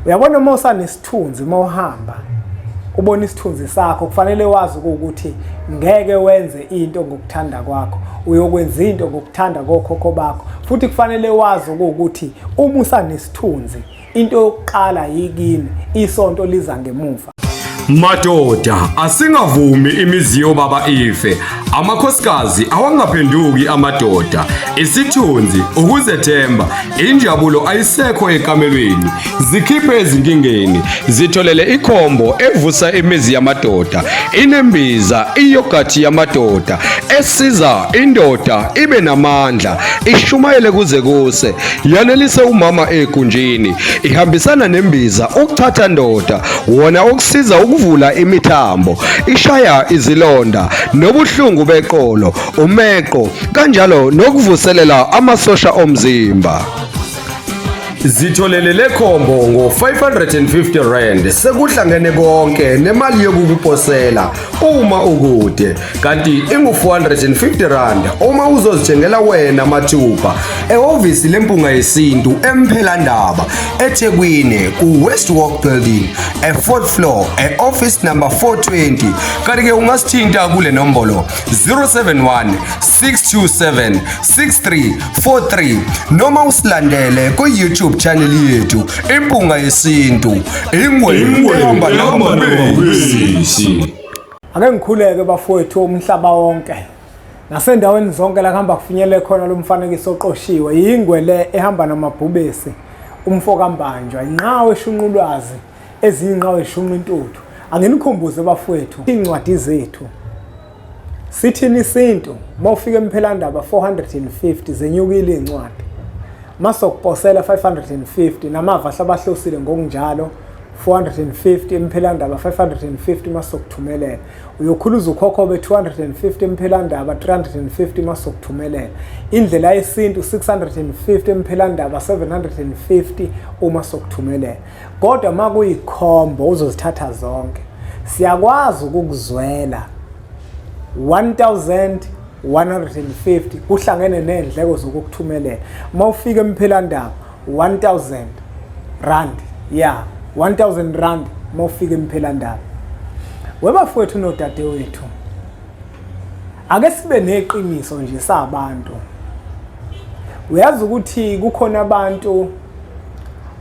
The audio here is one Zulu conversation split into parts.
Uyabona, uma usanesithunzi, uma uhamba ubona isithunzi sakho, kufanele wazi ukuthi ngeke wenze into ngokuthanda kwakho, uyokwenza into ngokuthanda kokhokho bakho. Futhi kufanele wazi ukuthi uma usanesithunzi, into yokuqala yikini, isonto liza ngemuva. Madoda, asingavumi imizi yobaba ife. Amakhosikazi awangaphenduki amadoda. Isithunzi, ukuzethemba, injabulo ayisekho ekamelweni. Zikhiphe ezinkingeni, zitholele ikhombo evusa imizi yamadoda. Inembiza, iyogathi yamadoda esiza indoda ibe namandla, ishumayele kuze kuse, yanelise umama egunjini, ihambisana nembiza ukuchatha ndoda, wona okusiza ukuvula imithambo, ishaya izilonda nobuhlungu beqolo, umeqo, kanjalo nokuvuselela amasosha omzimba. Zitholele le khombo ngo-550 rand, sekuhlangene konke nemali yokukuposela uma ukude, kanti ingu-450 rand uma uzozithengela wena mathupha ehhovisi leMpunga Yesintu eMphelandaba, eThekwini, ku-West Walk Building, e-fourth floor, e-office number 420. Kanti-ke ungasithinta kule nombolo 071 627 6343 noma usilandele ku-YouTube channel yethu, Impunga Yesintu, ingwe ehamba namabhubesi. Ake ngikhuleke, bafowethu, umhlaba wonke nasendaweni zonke la kuhamba kufinyelele khona lo mfanekiso oqoshiwe. Yingwe le ehamba namabhubesi, umfo kaMbanjwa, inqawe eshunqulwazi, ezinye inqawe eshunqa intuthu. Anginikhumbuze, bafowethu, iy'ncwadi zethu sithini isintu. Uma ufika eMphelandaba, 450, zenyukile iy'ncwadi. Masokuposela, 550, namava hlabahlosile ngokunjalo, 450 eMphelandaba, 550 masokuthumelela. Uyokhuluza ukhokhobe, 250 eMphelandaba, 350 masokuthumelela. Indlela Yesintu, 650 eMphelandaba, 750 uma sokuthumelela. Kodwa uma kuyikhombo uzozithatha zonke, siyakwazi ukukuzwela, 1150 kuhlangene nendleko zokukuthumelela. Uma ufika eMphelandaba, 1000 rand, ya, 1000 rand uma ufika eMphelandaba. Webafowethu nodadewethu, ake sibe neqiniso nje sabantu. Uyazi ukuthi kukhona abantu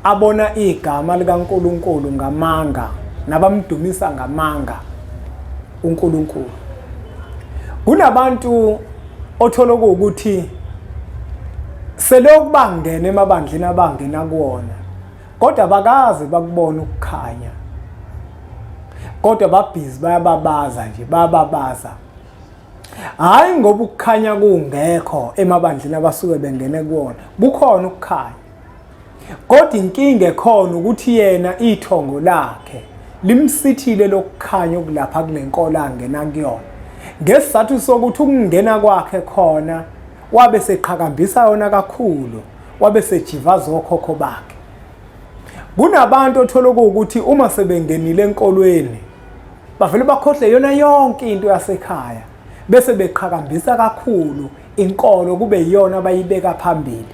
abona igama likaNkuluNkulu ngamanga nabamdumisa ngamanga uNkulunkulu. Kunabantu othola ukuthi selokhu bangena emabandleni abangena kuwona, kodwa bakaze bakubona ukukhanya, kodwa babhizi bayababaza nje, bayababaza. Hhayi ngoba ukukhanya kungekho emabandleni abasuke bengene kuwona, kukhona ukukhanya, kodwa inkinga ekhona ukuthi yena ithongo lakhe limsithile lokukhanya okulapha kule nkolo angena kuyona, ngesizathu sokuthi ukungena kwakhe khona wabe seqhakambisa yona kakhulu, wabe sejivaza okhokho bakhe. Kunabantu othola ukuthi uma sebengenile enkolweni bavele bakhohle yona yonke into yasekhaya, bese beqhakambisa kakhulu inkolo, kube iyona abayibeka phambili.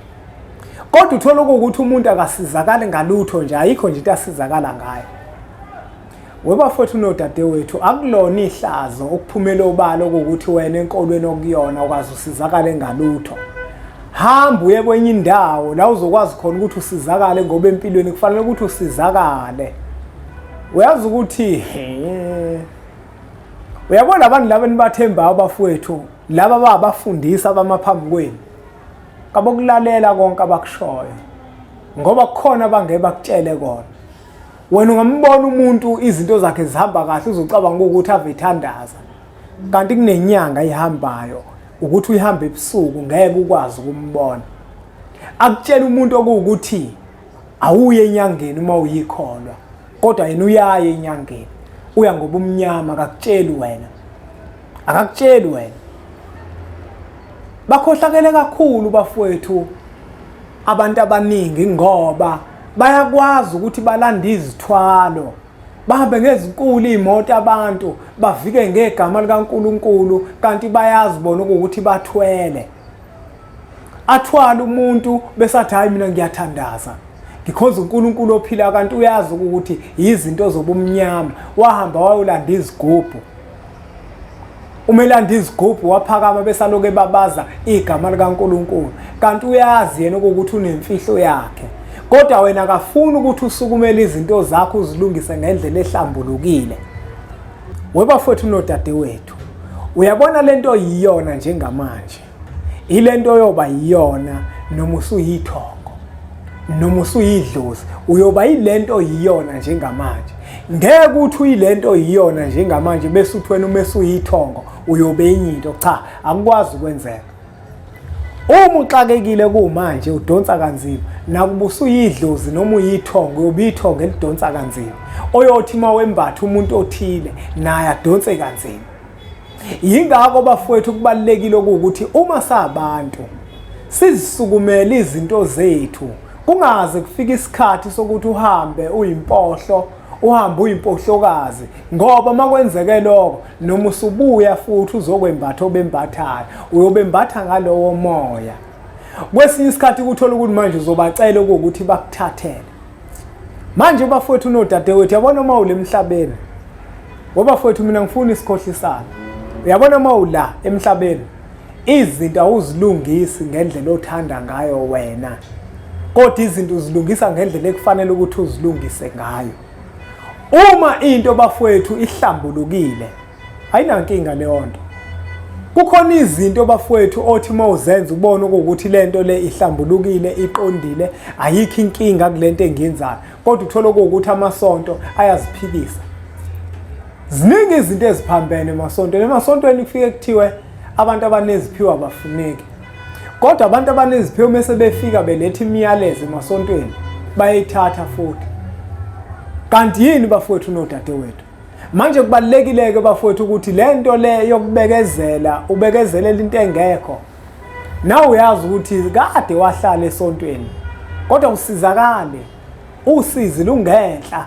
Kodwa uthola ukuthi umuntu akasizakali ngalutho nje, ayikho nje into asizakala ngayo. Webafowethu nodadewethu, akulona ihlazo ukuphumela obala ukuthi wena enkolweni okuyona ukwazi usizakale ngalutho. Hamba uye kwenye indawo la uzokwazi khona ukuthi usizakale, ngoba empilweni kufanele ukuthi usizakale. Uyazi ukuthi uyabona abantu laba enibathembayo, bafowethu, laba babafundisa abamaphambi kwenu, kabokulalela konke abakushoyo, ngoba kukhona abangeke bakutshele kona. Wena ungambona umuntu izinto zakhe zihamba kahle, uzocabanga ukuthi ave ethandaza, kanti kunenyanga ihambayo. Ukuthi uyihambe ebusuku, ngeke ukwazi ukumbona. Akutshela umuntu okuwukuthi awuye enyangeni uma uyikholwa, kodwa yena uyaya enyangeni, uya ngobumnyama, akakutsheli wena, akakutsheli wena. Bakhohlakele kakhulu, bafowethu, abantu abaningi, ngoba bayakwazi ukuthi balande izithwalo, bahambe ngezinkulu iy'moto, abantu bavike ngegama likaNkulunkulu, kanti bayazi bona ukuthi bathwele. Athwale umuntu, bese athi, "Hayi, mina ngiyathandaza." Ngikhonza uNkulunkulu ophila kanti uyazi ukuthi izinto zobumnyama. Wahamba wayolanda izigubhu. Umelanda izigubhu waphakama besaloke ebabaza igama likaNkulunkulu. Kanti uyazi yena ukuthi unemfihlo yakhe. Kodwa wena akafuni ukuthi usukumele izinto zakho uzilungise ngendlela ehlambulukile. Webafowethu nodadewethu, uyabona lento yiyona njengamanje. Ilento yoba yiyona noma usuyithongo noma usuyidlozi, uyoba yilento yiyona njengamanje. Ngeke uthi uyilento yiyona njengamanje bese uthi wena uma usuyithongo uyobe enye into. Cha, akukwazi ukwenzeka. Uma uxakekile kumanje udonsa kanzima, nakuba usuyidlozi noma uyithongo uyobe ithongo elidonsa kanzima. Oyothi uma wembatha umuntu othile naye adonse kanzima. Yingakho bafowethu kubalulekile ukuthi uma sabantu sizisukumele izinto zethu, kungaze kufike isikhathi sokuthi uhambe uyimpohlo, uhambe uyimpohlokazi, ngoba makwenzeke lokho noma usubuya futhi uzokwembatha obembathayo, uyobembatha ngalowo moya. Kwesinye isikhathi kuthola ukuthi manje uzobacela ukuthi bakuthathele. Manje bafowethu nodadewethu, yabona uma ule emhlabeni, ngoba bafowethu mina ngifuna isikhohlisana. Uyabona uma ula emhlabeni, izinto awuzilungisi ngendlela othanda ngayo wena, kodwa izinto uzilungisa ngendlela ekufanele ukuthi uzilungise ngayo. Uma into bafowethu ihlambulukile, ayinankinga leyo nto. Kukhona izinto bafowethu othi uma uzenza ubone ukuthi lento le ihlambulukile, iqondile, ayikho inkinga kulento engiyenzayo, kodwa uthola ukuthi amasonto ayaziphikisa. Ziningi izinto eziphambene emasontweni. Emasontweni kufike kuthiwe abantu abaneziphiwo abafuneki, kodwa abantu abaneziphiwo mese befika beletha imiyalezo emasontweni bayayithatha futhi. Kanti yini bafowethu nodadewethu? Manje kubalulekile-ke bafowethu ukuthi le nto le yokubekezela, ubekezelela into engekho. Nawe uyazi ukuthi kade wahlala esontweni, kodwa usizakale. Usizi lungenhla,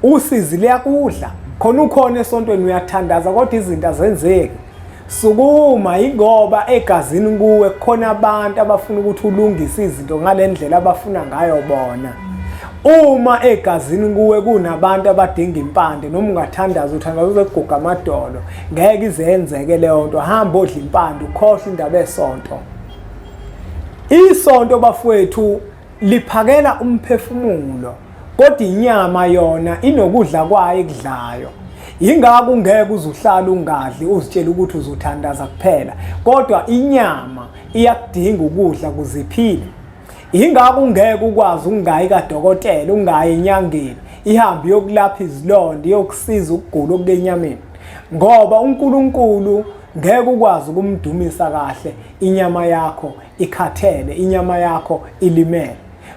usizi liyakudla. Khona ukhona esontweni uyathandaza kodwa izinto azenzeki. Sukuma, ingoba egazini kuwe kukhona abantu abafuna ukuthi ulungise izinto ngale ndlela abafuna ngayo bona. Uma egazini kuwe kunabantu abadinga impande, noma ungathandaza uthandaza uze kuguga amadolo, ngeke izenzeke leyo nto. Hamba odla impande ukhohlwe indaba esonto. Isonto bafowethu liphakela umphefumulo, kodwa inyama yona inokudla kwayo ekudlayo. Yingakho ungeke uze uhlale ungadli uzitshela ukuthi uzothandaza kuphela, kodwa inyama iyakudinga ukudla kuze iphile. Yingakho ungeke ukwazi ukungayi kadokotela, ungayi enyangeni, ihambe iyokulapha izilonda, iyokusiza ukugula okukenyameni, ngoba uNkulunkulu ngeke ukwazi ukumdumisa kahle inyama yakho ikhathele, inyama yakho ilimele.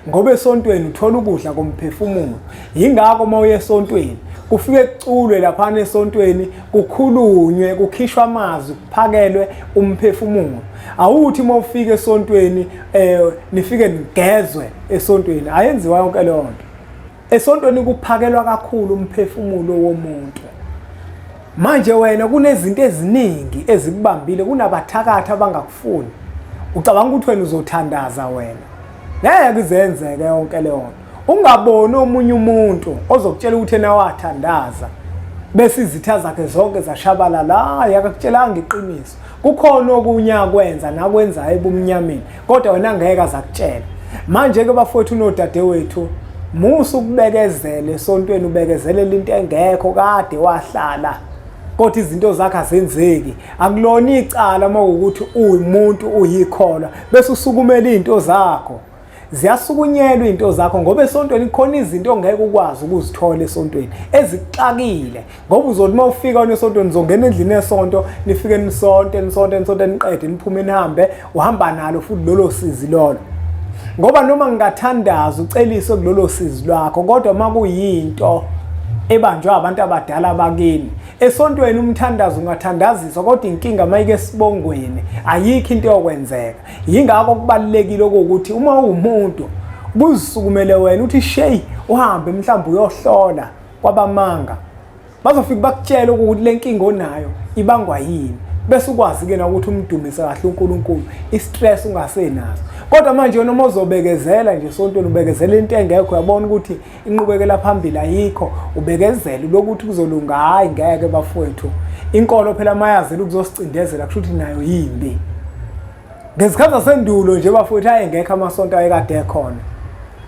Ngoba esontweni uthola ukudla komphefumulo. Yingakho uma uye esontweni kufike kuculwe laphana esontweni, kukhulunywe, kukhishwa amazwi, kuphakelwe umphefumulo. Awuthi uma ufika esontweni nifike nigezwe esontweni, ayenziwa yonke leyo nto. Esontweni kuphakelwa kakhulu umphefumulo womuntu. Manje wena kunezinto eziningi ezikubambile, kunabathakathi abangakufuni. Ucabanga ukuthi wena uzothandaza wena? Ngeke izenzeke yonke leyo nto. Ungaboni omunye umuntu ozokutshela ukuthi yena wathandaza bese izitha zakhe zonke zashabalala. Hayi, akakutshelanga iqiniso. Kukhona okunye akwenza nakwenzayo ebumnyameni, kodwa wena ngeke azakutshela. Manje-ke bafowethu nodadewethu, musa ukubekezela esontweni, ubekezelela into engekho, kade wahlala kodwa izinto zakhe azenzeki. Akulona icala uma kuwukuthi uwumuntu uyikholwa bese usukumela izinto zakho. Ziyasukunyelwa izinto zakho ngoba esontweni kukhona izinto ongeke ukwazi ukuzithola esontweni ezikuxakile, ngoba uzothi uma ufika wena esontweni uzongena endlini yesonto, nifike nisonte nisonte nisonte niqede niphume nihambe, uhamba nalo futhi lolo sizi lolo. Ngoba noma ngingathandaza uceliswe kulolo sizi lwakho, kodwa uma kuyinto ebanjwa abantu abadala bakini esontweni, umthandazo ungathandaziswa, kodwa inkinga mayike esibongweni ayikho into yokwenzeka. Yingakho kubalulekile ukuthi uma uwumuntu ubuzisukumele wena uthi sheyi, uhambe mhlawumbe uyohlola kwabamanga, bazofika bakutshele ukuthi le nkinga onayo ibangwa yini, bese ukwazi-ke na ukuthi umdumise kahle uNkulunkulu, i-stress ungasenaso. Kodwa manje wena uma uzobekezela nje esontweni, ubekezela into engekho, uyabona ukuthi inqubekela phambili ayikho, ubekezela lokuthi kuzolunga. Hhayi, ngeke bafowethu, inkolo phela mayazela ukuzosicindezela, kusho ukuthi nayo yimbi. Ngezikhathi zasendulo nje bafowethu ayengekho amasonto ayekade ekhona,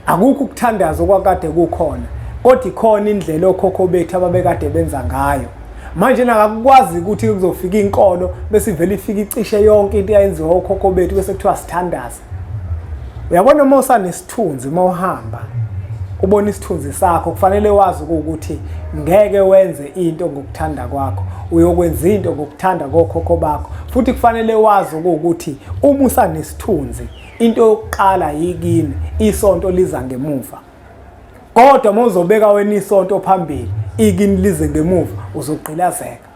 akukho ukuthandaza okwakade kukhona, kodwa ikhona indlela okhokho bethu ababekade benza ngayo. Manje nakakwazi ukuthi kuzofika inkolo bese ivele ifike icishe yonke into eyayenziwa okhokho bethu bese kuthiwa sithandaze. Uyabona, uma usanesithunzi, uma uhamba ubona isithunzi sakho, kufanele wazi ukuthi ngeke wenze into ngokuthanda kwakho, uyokwenza into ngokuthanda kokhokho bakho. Futhi kufanele wazi ukuthi uma usanesithunzi, into yokuqala yikini, isonto liza ngemuva. Kodwa uma uzobeka wena isonto phambili, ikini lize ngemuva, uzogqilazeka.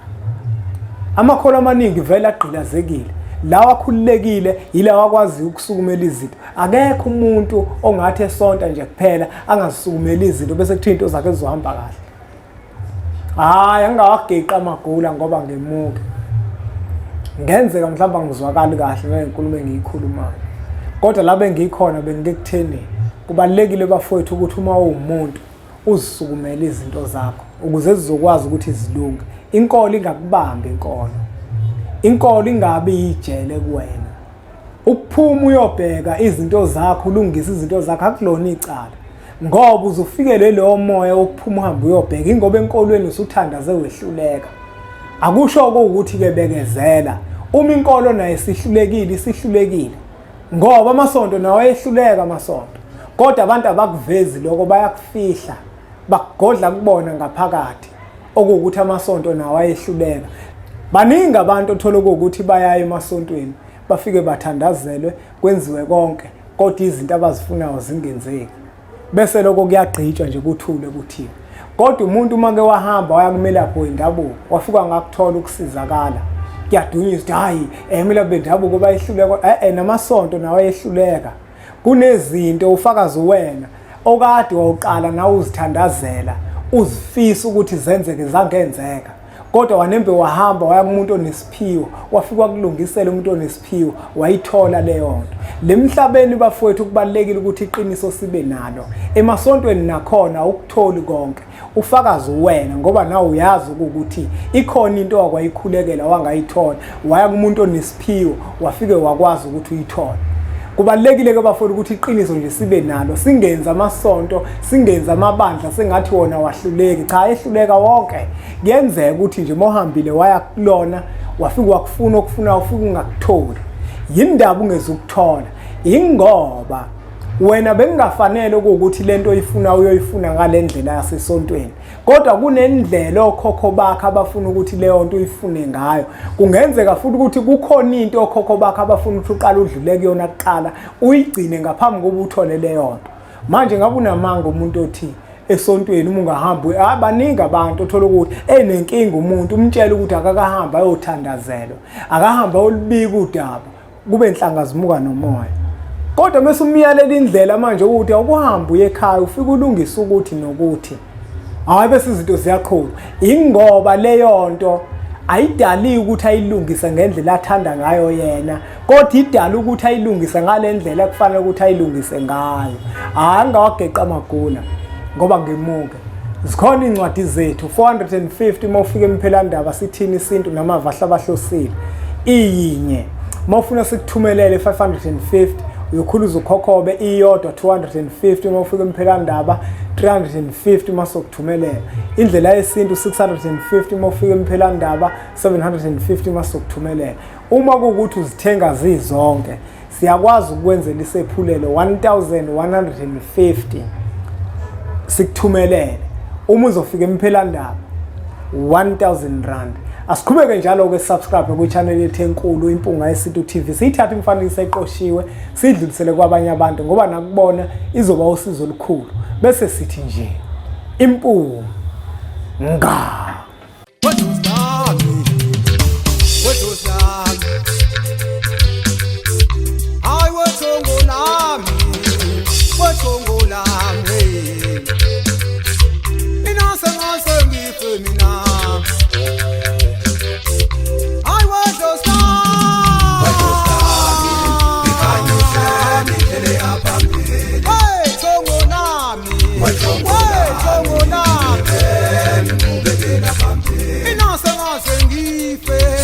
Amakholwa amaningi vele agqilazekile. Lawa akhululekile yilawa akwaziyo ukusukumela izinto. Akekho umuntu ongathi esonta nje kuphela angazisukumeli izinto bese kuthiwa into zakhe zizohamba kahle. Hhayi, angingawageqi amagula ngoba ngemuke. Ngenzeka mhlawumbe angizwakali kahle ngenkulumo engiyikhulumayo, kodwa la bengikhona bengikutheni, kubalulekile bafowethu ukuthi uma uwumuntu uzisukumele izinto zakho ukuze zizokwazi ukuthi zilunge. Inkolo ingakubambi, inkolo ingabi yijele kuwena. Ukuphuma uyobheka izinto zakho, ulungise izinto zakho, akulona icala, ngoba uzufikelwe lowo moya wokuphuma uhambe uyobheka, ingoba enkolweni usuthandaze wehluleka. Akusho ukuthi-ke bekezela. Uma inkolo nayo isihlulekile, isihlulekile, ngoba amasonto nawo ayehluleka amasonto, kodwa abantu abakuvezi lokho, bayakufihla, bakugodla kubona ngaphakathi okuwukuthi amasonto nawo ayehluleka. Baningi abantu othola ukuthi bayaya emasontweni, bafike bathandazelwe, kwenziwe konke, kodwa izinto abazifunayo zingenzeki, bese lokho kuyagqitshwa nje, kuthule kuthiwe. Kodwa umuntu uma ke wahamba waya kumelaphi wendabuko, wafika ngakuthola ukusizakala, kuyadunyiswa ukuthi hhayi, emelaphi bendabuko bayehluleka, e-e namasonto nawo ayehluleka. Kunezinto ufakazi wena okade wawuqala nawe uzithandazela, uzifisa ukuthi zenzeke, zangenzeka, kodwa wanembe wahamba waya kumuntu onesiphiwo, wafika wakulungisela umuntu onesiphiwo, wayithola leyo nto. Lemhlabeni bafowethu kubalulekile ukuthi iqiniso sibe nalo. Emasontweni nakhona ukutholi konke, ufakazi wena, ngoba nawe uyazi ukuthi ikhona into wakwayikhulekela wangayithola, waya kumuntu onesiphiwo, wafike wakwazi ukuthi uyithole. Kubalulekile ke bafowethu ukuthi iqiniso nje sibe nalo, singenzi amasonto, singenzi amabandla sengathi wona wahluleki. Cha, ehluleka wonke. Kuyenzeka ukuthi nje mawuhambile waya kulona, wafika wakufuna okufuna, ufika ungakutholi. Yindaba ungezukuthola? Ingoba wena bekungafanele ukuthi lento oyifuna uyoyifuna ngale ndlela yasesontweni, kodwa kunendlela okhokho bakhe abafuna ukuthi leyo nto uyifune ngayo. Kungenzeka futhi ukuthi kukhona into okhokho bakhe abafuna ukuthi uqale udlule kuyona kuqala, uyigcine ngaphambi kokuba uthole leyo nto. Manje ngabe unamanga umuntu othi esontweni uma ungahambi? Baningi abantu othola ukuthi enenkinga, umuntu umtshela ukuthi akakahambi ayothandazelwa, akahambi ayolubika udaba, kube nhlanga zimuka nomoya. Kodwa mase umyalela indlela manje ukuthi awukuhambe uye ekhaya ufike ulungise ukuthi nokuthi, hhayi, bese izinto ziyaqhuba. Ingoba leyo nto ayidaliwe ukuthi ayilungise ngendlela athanda ngayo yena, kodwa idala ukuthi ayilungise ngale ndlela ekufanele ukuthi ayilungise ngayo. Hhayi, angawageqa amagula ngoba ngemuke. Zikhona iy'ncwadi zethu 450 uma ufika emphelandaba, sithini isintu namava ahlabahlosile, iyinye. Uma ufuna sikuthumelele 550, uyokhuluza ukhokhobe, iyodwa 250 uma ufika emphelandaba, 350 uma sokuthumelela. Indlela yesintu 650 uma ufika emphelandaba, 750 uma sokuthumelela. Uma kuwukuthi uzithenga zizonke, siyakwazi ukwenzela isephulelo 1150 sikuthumelele. Uma uzofika emphelandaba, 1000 rand. Asiqhubeke njalo-ke, subscribe kwi-channel yethu enkulu, Impunga Yesintu TV. Siyithathe imifanekiso eqoshiwe, siyidlulisele kwabanye abantu, ngoba nakubona izoba usizo olukhulu. Bese sithi nje impunga. Hayi wethongo lami, wethongo lami, mina sengase ngife mina. Hayi wedlozi lami. ngife.